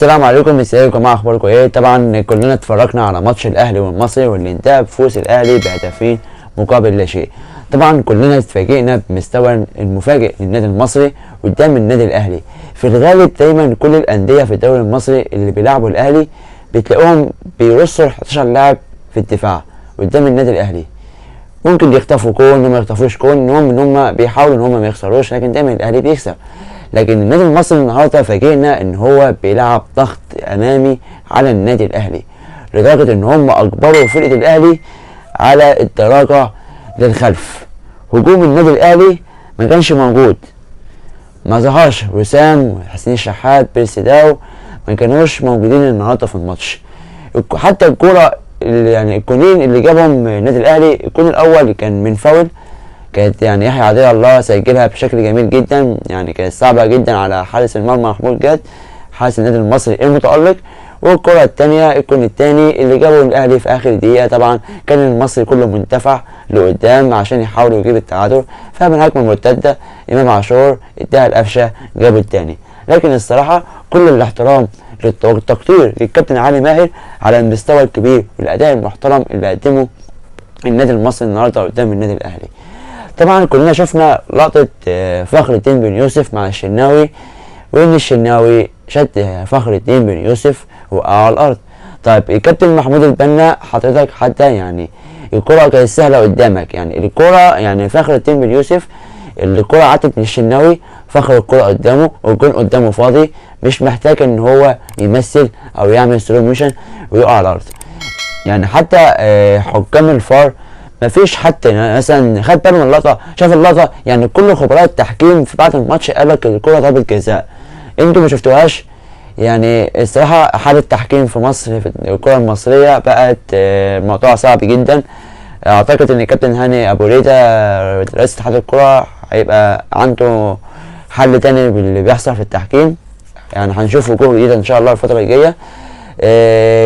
السلام عليكم، ازيكم يا جماعه؟ اخباركم ايه؟ طبعا كلنا اتفرجنا على ماتش الاهلي والمصري واللي انتهى بفوز الاهلي بهدفين مقابل لا شيء. طبعا كلنا اتفاجئنا بمستوى المفاجئ للنادي المصري قدام النادي الاهلي. في الغالب دايما كل الاندية في الدوري المصري اللي بيلعبوا الاهلي بتلاقوهم بيرصوا 11 لاعب في الدفاع قدام النادي الاهلي، ممكن يخطفوا جون وما يخطفوش جون، المهم ان هم بيحاولوا ان هم ما يخسروش، لكن دايما الاهلي بيكسب. لكن النادي المصري النهارده فاجئنا ان هو بيلعب ضغط امامي على النادي الاهلي، لدرجة ان هم اجبروا فرقه الاهلي على التراجع للخلف. هجوم النادي الاهلي ما كانش موجود، ما ظهرش وسام وحسين الشحات بيرسي داو، ما كانوش موجودين النهارده في الماتش. حتى الكورة يعني الجونين اللي جابهم النادي الاهلي، الجون الاول كان من فاول، كانت يعني يحيى عطية الله سجلها بشكل جميل جدا، يعني كانت صعبة جدا على حارس المرمى محمود جاد حارس النادي المصري المتالق. والكره الثانية الجون الثاني اللي جابه الاهلي في اخر دقيقة، طبعا كان المصري كله منتفع لقدام عشان يحاولوا يجيب التعادل، فمن هجمة مرتدة امام عاشور اداها القفشه جابوا الثاني. لكن الصراحة كل الاحترام والتقدير للكابتن علي ماهر على المستوى الكبير والاداء المحترم اللي قدمه النادي المصري النهارده قدام النادي الاهلي. طبعا كلنا شفنا لقطة فخر الدين بن يوسف مع الشناوي، وان الشناوي شد فخر الدين بن يوسف وقع على الارض. طيب الكابتن محمود البنا حضرتك حتى يعني الكرة كانت سهلة قدامك، يعني الكرة يعني فخر الدين بن يوسف الكرة عدت من الشناوي، فخر الكرة قدامه والجون قدامه فاضي، مش محتاج ان هو يمثل او يعمل slow motion ويقع على الارض. يعني حتى حكام الفار مفيش حتى يعني مثلا خد باله من اللقطة، شاف اللقطة، يعني كل خبراء التحكيم في بعد الماتش قال لك الكره ضربه جزاء، انتوا ما شفتوهاش. يعني الصراحة حاله التحكيم في مصر في الكره المصرية بقت موضوع صعب جدا. اعتقد ان الكابتن هاني ابو ريده رئيس اتحاد الكره هيبقى عنده حل تاني باللي بيحصل في التحكيم، يعني هنشوف وجوه جديدة ان شاء الله الفترة الجاية.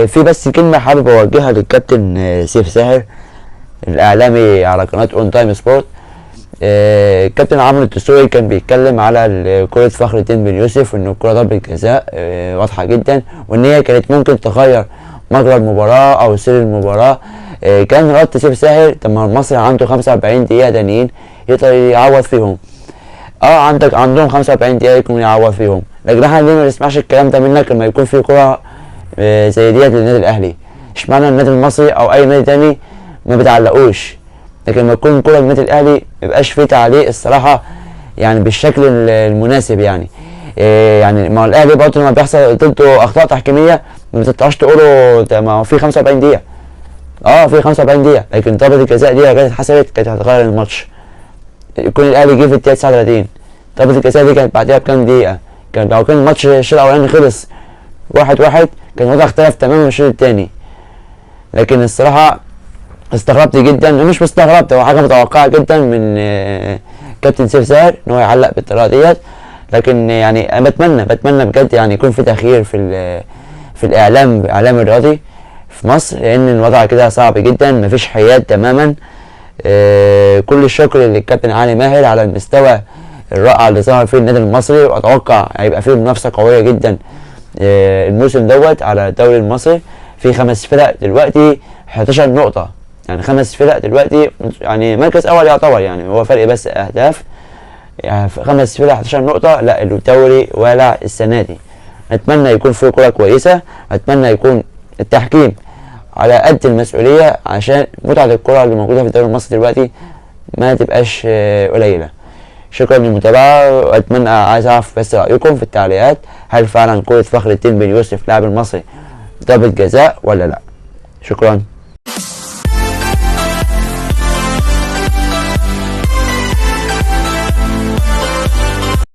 في بس كلمة حابب اوجهها للكابتن سيف ساهر الاعلامي على قناة اون تايم سبورت. الكابتن عمرو الدسوقي كان بيتكلم على كره فخر الدين بن يوسف وان الكره ضربه جزاء واضحة جدا، وان هي كانت ممكن تغير مجرى المباراة او سير المباراة. كان رد سيف ساهر طب ما المصري عنده 45 دقيقة تانيين يقدر يعوض فيهم. عندهم 45 دقيقة يكون يعوض فيهم، لكن احنا ليه ما نسمعش الكلام ده منك لما يكون في كره زي ديت للنادي الاهلي؟ اشمعنى النادي المصري او اي نادي تاني ما بتعلقوش، لكن لما يكون كرة للنادي الاهلي ما يبقاش فيه تعليق الصراحة يعني بالشكل المناسب. يعني يعني ما هو الاهلي برضه لما بيحصل ضده اخطاء تحكيميه ما بتطلعش تقولوا ما هو في 45 دقيقة. في 45 دقيقة، لكن ضربه الجزاء دي لو كانت اتحسبت كانت هتغير الماتش. يكون الاهلي جه في الدقيقة 39، ضربه الجزاء دي كانت بعديها بكام دقيقة، كان لو كان الماتش الشوط الاولاني خلص 1-1 كان الوضع اختلف تماما الشوط الثاني. لكن الصراحة استغربت جدا، مش مستغربت، هو حاجة متوقعه جدا من كابتن سيف ساهر ان هو يعلق بالطريقة ديت. لكن يعني انا بتمنى بجد يعني يكون في تغيير في الاعلام الرياضي في مصر، لان الوضع كده صعب جدا، مفيش حياد تماما. كل الشكر للكابتن علي ماهر على المستوى الرائع اللي ظهر فيه النادي المصري، واتوقع هيبقى فيه منافسه قوية جدا الموسم دوت على الدوري المصري. في 5 فرق دلوقتي 11 نقطة، يعني 5 فرق دلوقتي يعني مركز اول يعتبر، يعني هو فرق بس اهداف، يعني 5 فرق 11 نقطة. لا الدوري والع السنة دي. اتمنى يكون في كره كويسة، اتمنى يكون التحكيم على قد المسؤولية عشان متعه الكره اللي موجودة في الدوري المصري دلوقتي ما تبقاش قليله. شكرا للمتابعة، واتمنى عايز اعرف بس رايكم في التعليقات، هل فعلا كره فخر الدين بن يوسف لاعب المصري ضربه جزاء ولا لا؟ شكرا.